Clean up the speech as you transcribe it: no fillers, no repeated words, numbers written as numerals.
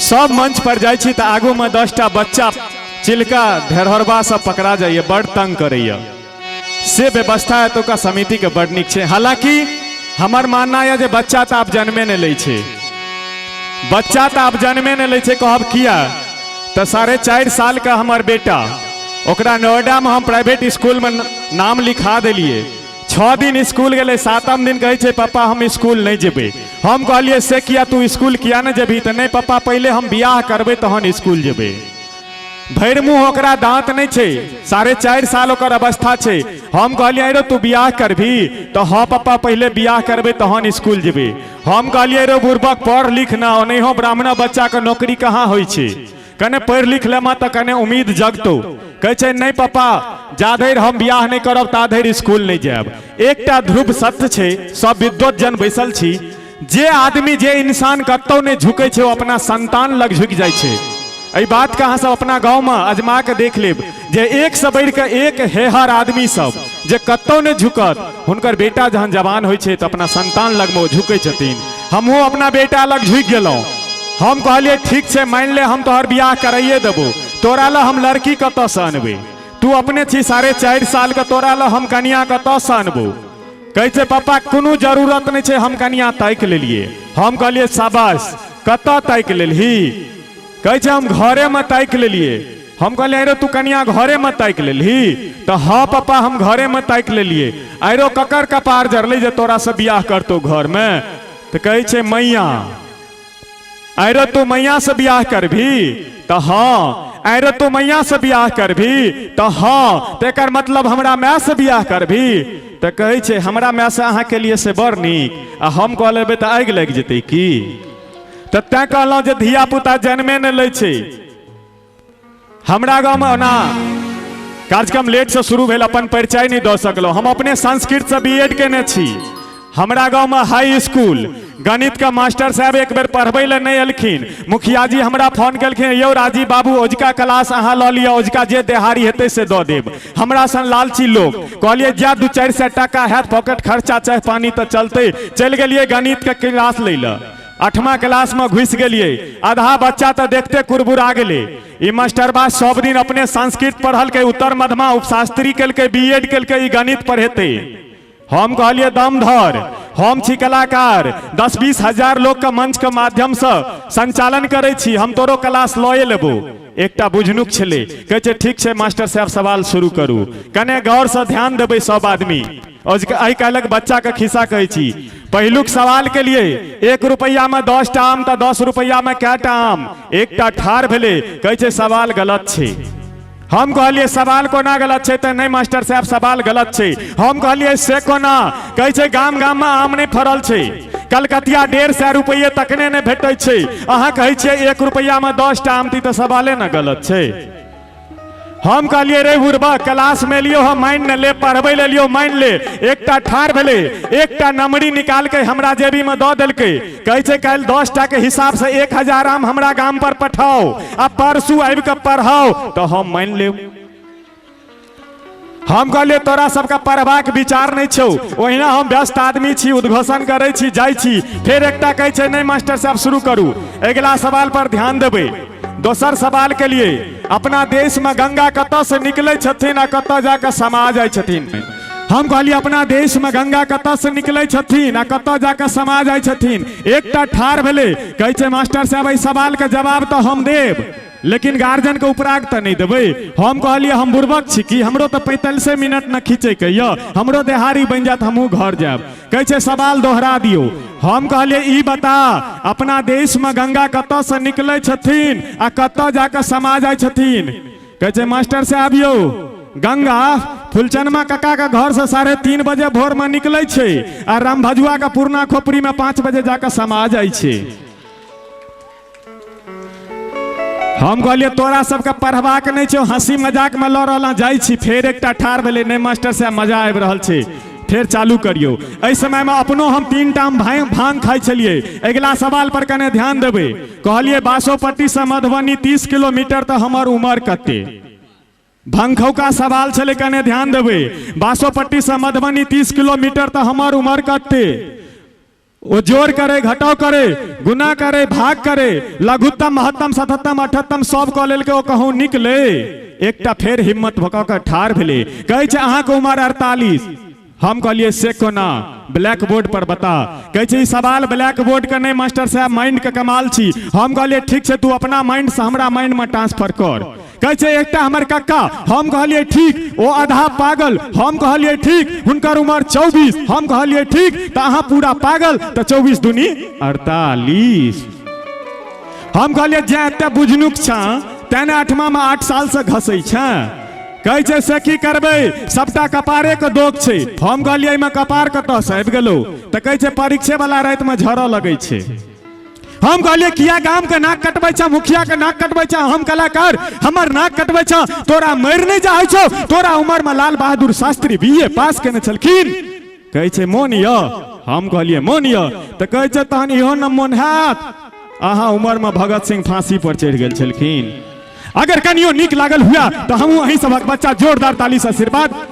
सब मंच पर जाइ छी तऽ आगूमे 10टा बच्चा चिलका ढेरहरबा सब पकड़ा जाइए, बड़ तंग करैए। से व्यवस्था एतुका समितिके बड़ नीक छै। हालांकि हमर मानना यऽ जे बच्चा तऽ आब जन्मे नहि लै छै, बच्चा तऽ आब जन्मे नहि लै छै। कहब किया तऽ 4.5 साल का हमर बेटा, ओकरा नोएडामे हम प्राइवेट स्कूलमे नाम लिखा देलियै। 6 दिन स्कूल गेलै, 7म दिन कहै छै पप्पा हम स्कूल नहि जेबै। हम कहलियै से किया, तू स्कूल किया नहि जेबही? तऽ नहि पप्पा, पहिले हम बियाह करबै तहन स्कूल जेबै। भरि मुँह ओकरा दाँत नहि छै, 4.5 साल ओकर अवस्था छै। हम कहलियै रो तू बियाह करबही? तऽ हँ पप्पा, पहिले बियाह करबै तहन स्कूल जेबै। हम कहलियै रो बुड़बक, पढ़ लिख ना, ओनाहियो ब्राह्मण बच्चाके नौकरी कहाँ होइ छै, कने पढ़ि लिख लेमा तऽ कने उम्मीद जगतौ। कहै छै नहि पप्पा, जा धरि हम बियाह नहि करब ता धरि स्कूल नहि जायब। एकटा ध्रुव सत्य छै, सब विद्वत जन बैसल छी, जे आदमी जे इंसान कतौ नहि झुकै छै ओ अपना संतान लग झुकि जाइ छै। एहि बातके अहाँ सब अपना गाँवमे अजमा के देख लेब जे एक से बढ़ि कऽ एक हेहर आदमी सब जे कतौ नहि झुकत, हुनकर बेटा जहन जवान होइ छै तऽ अपना संतान लगमे ओ झुकै छथिन। हमहूँ अपना बेटा लग झुकि गेलहुँ। हम कहलियै ठीक छै, मानि ले हम तोहर बियाह कराइए देबौ, तोरा लए हम लड़की कतऽसँ अनबै? तू अपने छी 4.5 सालके, तोरा लए हम कनिया कतऽसँ अनबौ? कहै छै पप्पा कोनो जरूरत नहि छै, हम कनिया ताकि लेलियै। हम कहलियै शाबाश, कतऽ ताकि लेलही? कहै छै हम घरेमे ताकि लेलियै। हम कहलियै अरे तू कनिया घरेमे ताकि लेलही? तऽ हँ पप्पा, हम घरेमे ताकि लेलियै। अरो ककर कपार जरलै जे तोरासँ बियाह करतौ घरमे? तऽ कहै छै मैया। अरे तू मैया से बियाह करबही? तऽ हँ। अरे तू मैया से बियाह करबही? तऽ हँ। तऽ एकर मतलब हमरा माय से बियाह करबही? तऽ कहै छै हमरा माय से अहाँके लिए से बड़ नीक, आ हम कऽ लेबै तऽ आगि लागि जेतै की? तऽ तैं कहलहुँ जे धिया पुता जन्मे नहि लै छै। हमरा गाँवमे ओना कार्यक्रम लेटसँ शुरू भेल, अपन परिचय नहि दऽ सकलहुँ। हम अपने संस्कृतसँ बी एड केने छी। हमरा गाँवमे हाई स्कूल गणितके मास्टर साहब एक बेर पढ़बै लए नहि एलखिन। मुखिया जी हमरा फोन केलखिन, यौ राजीव बाबू ओजका क्लास अहाँ लऽ लिअ, ओजका जे देहारी हेतै से दऽ देब। हमरा सन लालची लोक, कहलियै जा 2-4 सए टाका हैत पॉकेट खर्चा चाय पानी तऽ चलतै। चलि गेलियै गणितके क्लास लै लए। 8मा क्लासमे घुसि गेलियै, आधा बच्चा तऽ देखते कुरबुरा गेलै। ई मास्टरबा सब दिन अपने संस्कृत पढ़लकै, उत्तर मध्यमा उपशास्त्री केलकै, बी एड केलकै, ई गणित पढ़ेतै। हम कहलियै दम धर, हम छी कलाकार, 10-20 हजार लोकके मंचके माध्यमसँ संचालन करै छी, हम तोरो क्लास लए लेबो। एकटा बुझनुक छलै, कहै छै ठीक छै मास्टर साहब सवाल शुरू करू। कने गौरसँ ध्यान देबै सब आदमी। आइ काल्हिक बच्चाके खिस्सा कहै छी। पहिलुक सवाल के लिए 1 रुपैआ में 10टा आम, तऽ 10 रुपैआ में कएटा आम? एकटा ठाढ़ भेलै, कहै छै सवाल गलत छै। हम कहलियै सवाल कोना गलत छै? तऽ नहि मास्टर साहब सवाल गलत छै। हम कहलियै से कोना? कहै छै गाम गाम में आम नहि फड़ल छै, कलकतिया 150 रुपैए तकने नहि भेटै छै, अहाँ कहै छियै 1 रुपैआ में 10टा आम, तऽ सवाले ने गलत छै। हम कहलियै रे बुढ़बा, क्लास में लियो हम मानि ने ले, पढ़बै ले लियो मानि ले। एकटा ठाढ़ भेलै, एकटा नमरी निकाल के हमरा जेबी में दऽ देलकै। कहै छै काल्हि 10टा के हिसाब से 1000 आम हमरा गाम पर पठाओ आ परसू आबि कऽ पढ़ाओ तऽ हम मानि लेब। हम कहलियै तोरा सबके पढ़बाक विचार नहि छौ, ओहिना हम व्यस्त आदमी छी, उद्घोषण करै छी, जाइ छी। फेर एकटा कहै छै नहि मास्टर साहब शुरू करू। अगिला सवाल पर ध्यान देबै। दोसर सवाल के लिए, अपना देश में गंगा कतऽ से निकलै छथिन आ कतऽ जाकऽ समा जाइ छथिन? हम कहलियै अपना देश में गंगा कतऽ से निकलै छथिन आ कतऽ जाकऽ समा जाइ छथिन? एकटा ठाढ़ भेलै, कहै छै मास्टर साहब एहि सवाल के जवाब तऽ हम देब, लेकिन गार्जियन के उपराग तऽ नहि देबै। हम कहलियै हम बुड़बक छी की? हमरो तऽ 45 मिनट न खींचैके यऽ, हमरो देहारी बनि जायत, हमहूँ घर जायब। कहै छै सवाल दोहरा दियौ। हम कहलियै ई बता, अपना देशमे गंगा कतऽ से निकलै छथिन आ कतऽ जाकऽ समा जाइ छथिन? कहै छै मास्टर साहब यौ, गंगा फुलचनमा काका के घर से 3:30 बजे भोर में निकलै छै आ रामभजुआ के पुरना खोपड़ी में 5 बजे जाकऽ समा जाइ छै। हम कहलियै तोरा सबके पढ़बाक नहि छौ, हंसी मजाक में लऽ रहल जाइ छी। फेर एकटा ठाढ़ भेलै, नहि मास्टर साहब मजा आबि रहल छै, फेर चालू करियौ। एहि समयमे अपनो हम 3 टाम भांग खाइ छलियै। अगिला सवाल पर कने ध्यान देबै। कहलियै बासोपट्टी से मधुबनी 30 किलोमीटर, तऽ हमर उमर कते? भंगखौका सवाल छलै, कने ध्यान देबै। बासोपट्टी से मधुबनी 30 किलोमीटर, तऽ हमर उमर कते? ओ जोर करे, घटाव करे, गुना करे, भाग करे, लघुत्तम, महत्तम, सतहत्तम, अठहत्तम सब कऽ लेलकै। ओ कहूँ निकले, एकटा फेर हिम्मत भऽ कऽ ठाढ़ भेलै। कहै छै, अहाँके उमर 48। हम कहलियै, से कोना? ब्लैक बोर्ड पर बता। कहै छै, ई सवाल ब्लैक बोर्ड के नहि मास्टर साहब, माइंड के कमाल छी। हम कहलियै, ठीक छै, तू अपना माइंड से हमरा माइंड में ट्रांसफर कर। कहै छै, एकटा हमर कक्का। हम कहलियै, ठीक, ओ आधा पागल। हम कहलियै, ठीक, हुनकर उमर 24। हम कहलियै, ठीक, तऽ अहाँ पूरा पागल, तऽ 24 दूनी 48। हम कहलियै, जे एते बुझनुक छँ तेँ ने आठमा में 8 साल से घसै छँ। कहै छै, से की करबै, सबटा कपारे के दोख छै। हम कहलियै, एहिमे कपार कतऽ से आबि गेलौ? तऽ कहै छै, परीक्षे वाला राति में झरऽ लगै छै। हम कहलियै, किया गाम के नाक कटबै छँ, मुखिया के नाक कटबै छँ? हम कलाकार, हमर नाक कटबै छँ? तोरा मरि नहि जाइ छौ? तोरा उमर में लाल बहादुर शास्त्री बीए पास केने छलखिन। कहै छै, मोन यऽ? हम कहलियै, मोन यऽ। तऽ कहै छै, तहन इहो न मोन हैत, अहाँ उमर में भगत सिंह फांसी पर चढ़ि गेल छलखिन। अगर कनियो नीक लागल हुआ तऽ हमहूँ अहीं सभक बच्चा, जोरदार ताली से आशीर्वाद।